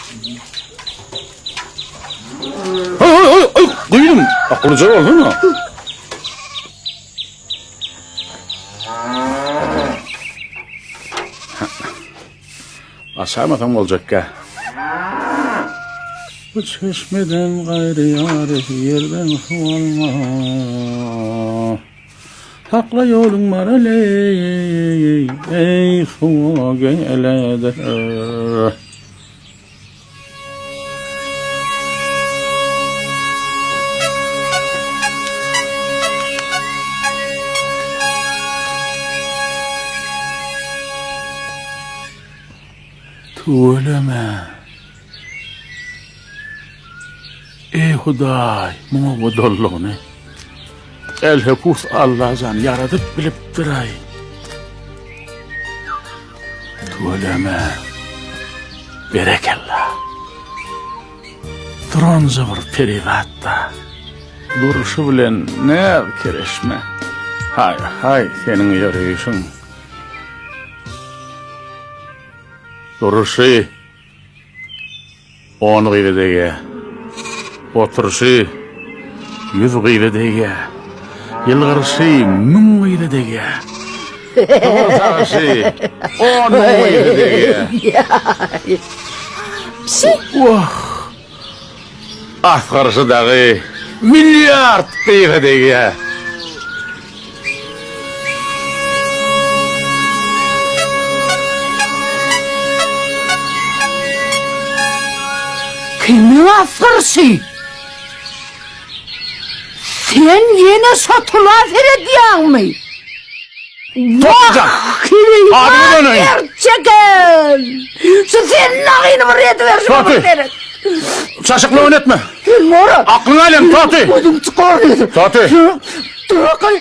Aý, aý, aý, gyzym, akyllyja bolsana. Açaýmasaň boljakka. Bu çeşmeden gaýry ýary ýerden suw alma. Sakla ýoluň maraly, eý suwa geledir. Tüweleme. Eý Hudaý, muňa godallygyny Elhepus Allajan ýaradyp bilipdir-aý. Tüweleme. Berekella. Duranja bir perizat-da. Durşy bilen näz-kereşme. Haý, haý, seniň ýörüşiň. Duruşy on gyza degýär. Oturyşy ýüz gyza degýär. Ýylgyryşy müň gyza degýär. Gymyldaşy on müň gyza degýär. Wah! Asgyryşy dagy milliard gyza degýär. Kimiň asgyryşy? Sen ýene şo tula seredýäňmi? Wah, kimin Adyňy döneýin. Gerçeken! Şu senin agyny bir ediber, şuna bir seret. Çaşyklygyny etme. Sen mora. Aklyňy alýan, Toty. Gözüň çykar. Toty. Dur, akay.